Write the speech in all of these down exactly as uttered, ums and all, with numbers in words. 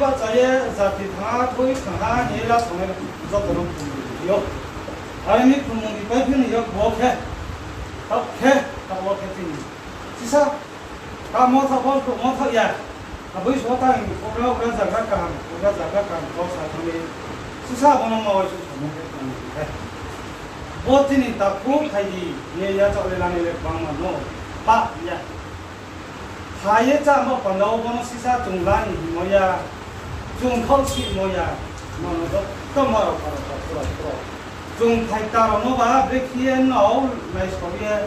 Cha ye jati thangha, thui thangha, hing ye la sanai joto no phrungmung ri ou. Are mi phrungmung ri pai phi ni yo bo khe, taoh khe, taoh wo khe chini sisa, kamo thaoh bo, khruhmo thaoh ya. Aboi so tang, houhgra, houhgra zagra kaham, houhgra zagra kaham, kau sa thang ye. Sisa bo no ma uaingsouh samo khe tang khe. Bo chini takhu phai di, ye yachaoh le lani le bangma no, pah ya. Kha ye chámo panda wo bo no sisa chung la ni hingmo ya, chung khaohsihmo ya, mano joto ma rao pha rao pha pura pura. Chung phaikta rao no ba brekhe ye nrao naisao ye,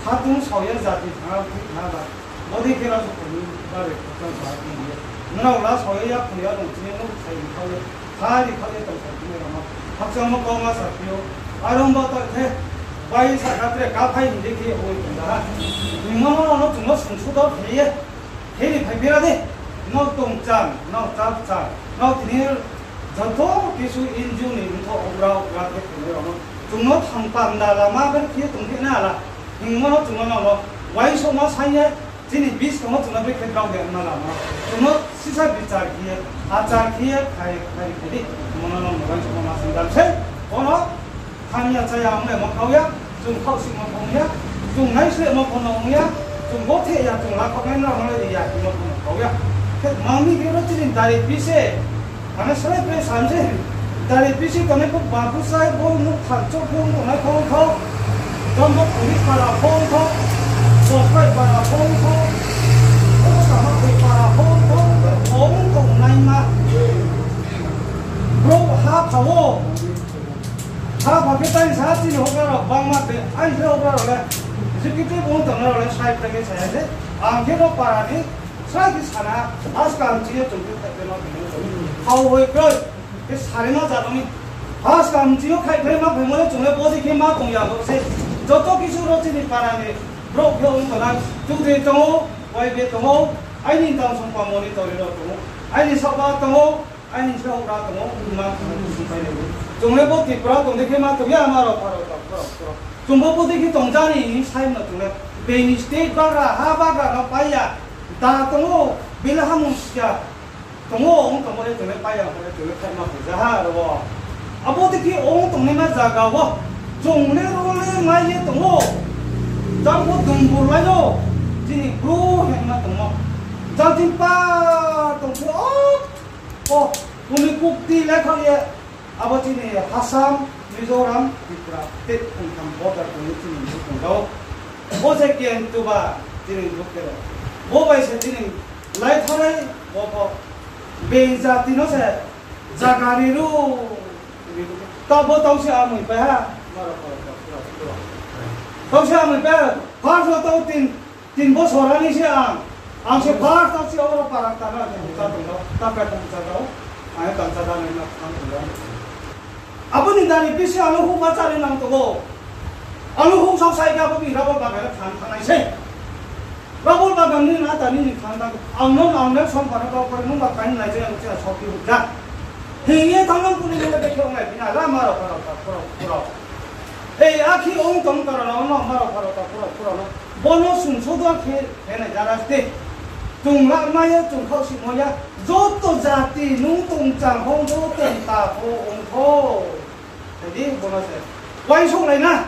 khatung sao ye jati thangha, thui thangha ba. Bodei khe rao se phai ni ba re khatung sa ni ye. Nrao la sao ye, yaphang ya nung chini no sai ni khaoh ye, kha ni khaoh ye tong sai ni rao no. Khakchangmo kau ma sa phi ou. Are ong ba ta khe, bai sa kha tre kaphai hing di khe oi tong da ha. Hingmo no no chung no sungsu do khe ye. Khe ni phai bera de. Nrao tong chang, nrao chak chang, nrao tini joto kisu N G O ni mthoh rao, rao khe tongnai rao no. Chung no thang panda lama brekhe ye tong khe na la. Hingmo no chung no no no. Uaingsouhma saing ye, chini buskang wo chung no brekhe drao de ma lama. Chung no sisa bichar khe ye, achar khe ye, khai, khai, khai di. Hingmo no no no uaingsouhma ma saing dam sei. Bo no Hamya chaya ong le ma kau ya, chung khaohsihmo pho ong ya, chung naislehmo pho no ong ya, chung bo theh ya, chung lakhaohnai nrao no le ri ya, hingmo pho no kau ya. Khe mangmi khe ro chini dari pise, ano srai pai sam se, dari pise tongnai pho babu sai, bo nouh thancho pho tongnai pho ong thou, jombo puri para pho ong thou, bospai para pho ong thou, o sama koi para pho ong thou, ong tongnaima. Brouh ha pha wo, ha pha khe tai sa chini houhgra rao bangma de, ai se houhgra rao le, executive ong tongnai rao le sai pai khe sa ya se, ang khe bo para ni, srai khe sana, askal mchi ye chung khe khai khe ma phai, hao hoi kroi, khe sari ma ja tong mi, askal mchi yo khai khe ma phaimo le chung le bodei khe ma tong ya bo se, joto kisu ro chini para ni, brouh khe ong tongnai, chudri tong ou, Y B tong ou, aini tang songpa moni tori rao tong ou, aini saohba tong ou, aini saohgra tong ou, ma tong ou, chung pai nai. Chung le bo Tripura tong dei khe ma tong ya, ma rao pha rao ta, pha rao, pha rao. Chung bo bodei khe tong ja ni hing sai no chung le. Being ni state bagra, ha bagra no pai ya. Da tong ou, bele ha mung sia. Tong ou, ong tongmo le chung le pai ya, ong le chung le khaima khe ja ha ro wo. Abo dei khe ong tongnaima zaga wo. Chung le ro le mai ye tong ou. Jang pho dungbur lai ou. Chini bru hingma tongmo. Jang chini pa tong pho, o, o, bung ni kukti le khaoh ye. Abo chini Assam, Mizoram, Tripura, state khongtham border tong ou chini bru tong ou. Bo se Khentuba chini bru khe ro. Bo bai se chini lai thanai, bo pho being jati no se zaga ri ru, ri ru. Tabo tau se amoi pai ha, ma rao pha rao ta, pha rao, pha rao. Tau se amoi pai ha, first wo tau tin, Tin bosor ani se ang, ang se first ta se oro para ta na, ta tong ou, ta ka tong cha ou, ang ye tang cha da nai na tang tong ou. Abo ni dari pise ang no houhma chari nang tong ou. Ang no houhsao sai khe abo ni rubber bagan no thanng thanng nai se. Rubber bagan ni na ta ni ni thanng thanng. Ang no, ang no song para kau kore nung ba kain nai je ang se saopi houh ja. Hing ye thanng nang kuni nung le bekhe ong nai phi na, la ma rao pha rao ta, pha rao, pha rao. Ei, akhe ong tong kara rao no, ma rao pha rao ta, pha rao, pha rao no. Bo no sungso do khe, khe nai jara ste. Chung la ma ya, chung khaohsihmo ya. Joto jati nung tong chang hong, joto ta pho ong pho. Hai di, bo no se. Uaingsouh lai na.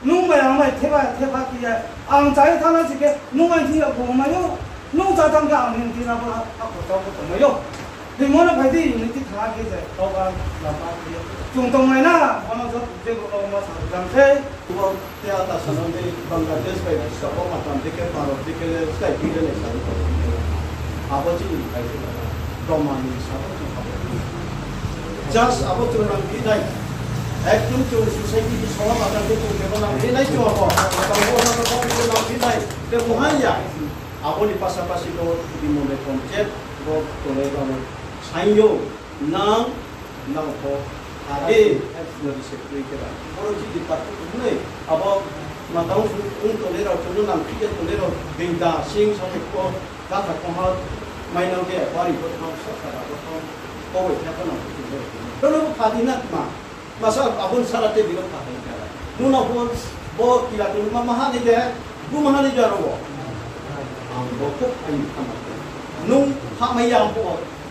Nung bai ang bai theba, theba khe ya. Ang chai thana si khe, nung ang thing ya bo mai ou. Nung cha thang khe ang ni thing ya bo ha, ha kho chao bo tong mai ou. Hingmo no phai di, unity thang khe je, kau ba, lama khe. Chung tong mai na, bo no joto je bo no ma sa jang se. Bo Te ata sanang di Bangladesh bai Pakistan bo matam di khe Bharat di khe slái phi le nai sa abo chini bai se doma ni sa bo chung abo. Just abo chung nang phi nai. Ekdom chung society di sawa matam di chung khe bo nang phi nai chung abo. Matam bo nang bo chung nang phi nai. Te bo hai ya. Abo ni pasapasi bo di mo le concept bo tongnai rao no saing yo. Nang, nang pho, ade, nodi se kroi khe ba. Boro chini party tongnai, abo matang su ong tongnai rao, chung no nang phi ye tongnai rao, being da sing sa khe ko, gatha kongha, mainang khe, bari bo thang, sa sa bo thang, ko bai khe ko nang phi tongnai rao. Rao no bo pha di na tma, masa abo ni sara te bini pha di na. Nung no bo, bo kila tong ma maha ni de, bu maha ni de aro bo. Ang bo kho ai kha ma. Nung pha mai ya ang bo.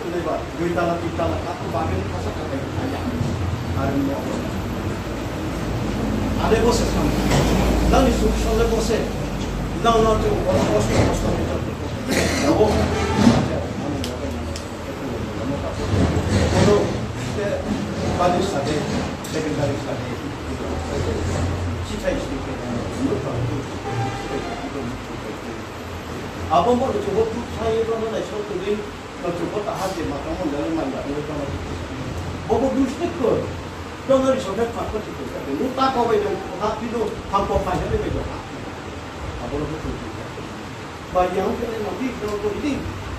tongnai ba, dui tala, tin tala, tato bagen khasa khathai kha ya. Are no. Are bo se sam. Nang ni solution le bo se. Nang no chung bo kosto, kosto ni jat. Bo. Kono, te, bani sade, secondary sade. Sithai sithai. Abo mo chung bo tu sai ro no nai so tu dei. No chung bo taha je ma tang mon jale man ba ni tang. Bo bo duste ko. Tang ri so khe pha ko ti ko. Ni ta ko bai nang ha pi do, ha ko phai ha bai do. Abo no ko. Ba yang khe nai nang di, ko ko di.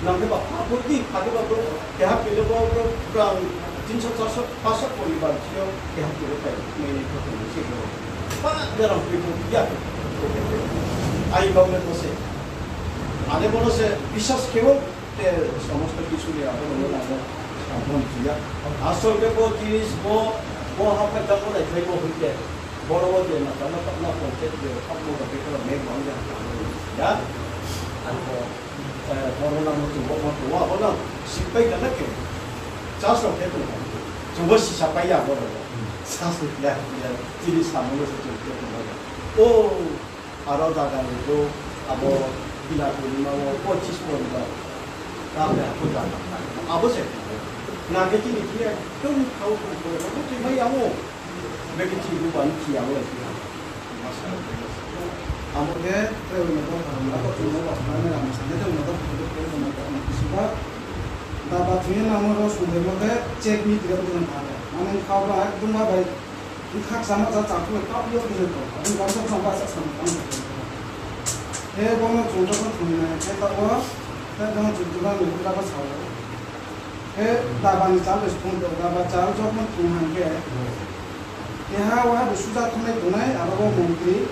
Nang khe ba pha ko di, pha ko ba ko. Keha pele bo ko, ko, tinso, charso, panso poribar sio, keha pele pai. Mai ni ko ko ni se ko. Pa, jarang pi ko ya. Ai ba ne ko se. Ane bo no se biswas khe bo. Te somosto kisu ni abo no nang bo. Abo no ya. Asol khe bo jinis bo, bo haphai ta bo nai thai bo hoi khe. Boro wo je na tangma tangma concept je, khaohmo ba khe khe ba meng bang ja tang ya. Ang bo, eh, boro nang bo chung bo ma tong wa, bo nang sipai ka na khe. Chas rao khe tong. Chung bo sisa pai ya boro. Chas ya, ya. Chini samo no se chung khe tong. O, aro jaga ni bo, abo bila tongma wo pochis poribar. Tabe ako jaga. Abo se. Na khe chini khe ekdom thao thao ko, ko chini mai amo. Beki chini buba ni chi amo lai chini. Amo khe, tei bai no bo paham na, ko chini bo paham na, mera masa ne tei bai no bo paham na, ko chini bo paham na, kisi ba. Da ba thini namo ro sundai mo khe, check ni tira bo nang paham na. Mane khao ba, ekdom ba bai. Bkha chama cha cha phu tau yo khe ko. Abo gamsa chama ba sa sa tang. He bo no chung jokhon thung nai khe ta o. He bo no chung jokhon ni khe ta ba sa o. He daba ni chal bai thung do, daba chal jokhon thung han khe. Keha wa bo suja thungnai tongnai, abo bo montri,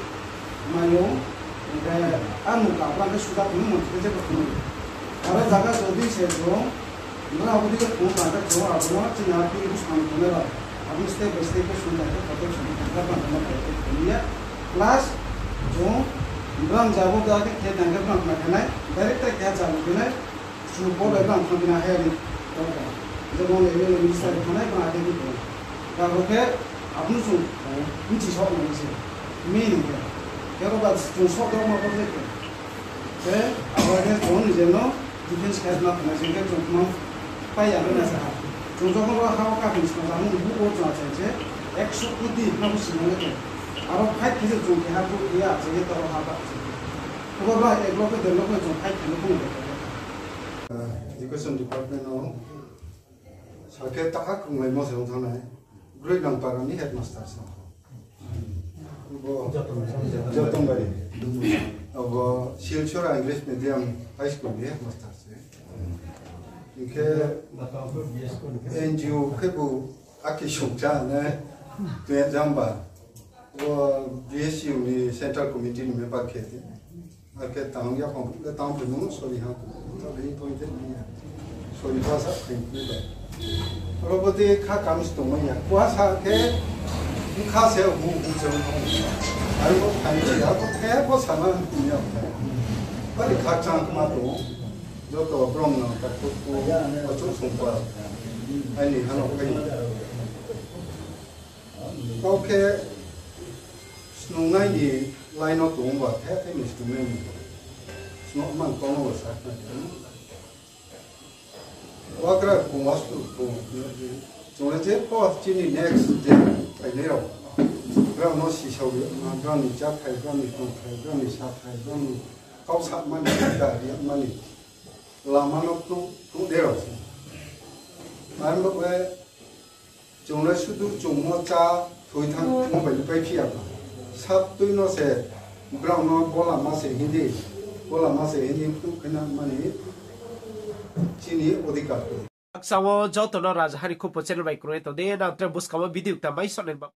mayung, hingkhe a nung kabla khe suja thung montri khe je bo thung. Aro jaga jodi se chung Nrao abo dei khe phone tang khe chung abo no chini ha tini buskang ni tongnai rao. Abo no step by step khe sung tang khe protection ni tang khe brang no pai khe thung ya. Plus chung brang jabo da khe khe tang khe brang ma khe nai. Direct ta khe ha chalo khe nai. Chung bo bai brang thang khe na ha ni. Jemon M L A minister thangnai brang ha ni tong. Abo khe abo no chung bchi sok nai se. Main khe. Khe abo ba chung sok da ma bo je khe. Khe abo khe chung ni je no Defense khe ma khna sing khe chung kma pai ya na sa. Chung jokhon ro ha o kaphin sma jamo ni buh wo chung achai se ekso koti na bo sima le khe. Aro fight khe se chung keha buh khe ya achai ye toro ha ba. Abo ba ek lok khe der lok khe chung fight khe no buh de. Education department no sa khe ta kha krunglaimo se ong thangnai. Broi nang para ni headmaster sa. Bo Jotonbari. Abo Silchar English Medium High School ni headmaster se. Hingkhe N G O khe bo aki sungcha ne tuya jamba. Bo B S U ni Central Committee ni member khe ti. Akhe tang ya khong le tang phu nung sori ha. Ta le point ni ya. Sori ba sa thing ni ba. Aro bo te kha kam si tongmai ya. Kuasa khe bkha se hu hu se hu. Aro bo thang si ya bo the bo sana ni ya. Bari khakchang kma tong. Joto brom no ta kuk kuk achuk sungpa. Aini hano khai. Kau khe snungnai ni line no tong ba the the ni snungnai ni. Snung man kau no sa. Wakra kung wastu kung. Chung le je pho chini next je phainai rao. Brao no sisao ye, brao ni chathai, brao ni tongthai, brao ni sathai, brao ni kau sa mani, da ri mani. Lama no tu, tu de rao. Mane bo khe chung le sudu chungmo cha thoi thang mobile pai phi ya ba. Sab tui no se brao no bo lama se hing di, bo lama se hing di tu khe na mani chini odhikar. Khakchang wo joto no Rajaha ni Khupo channel bai krung ye tong di, nang tre buskang wo video kta mai sonai ba.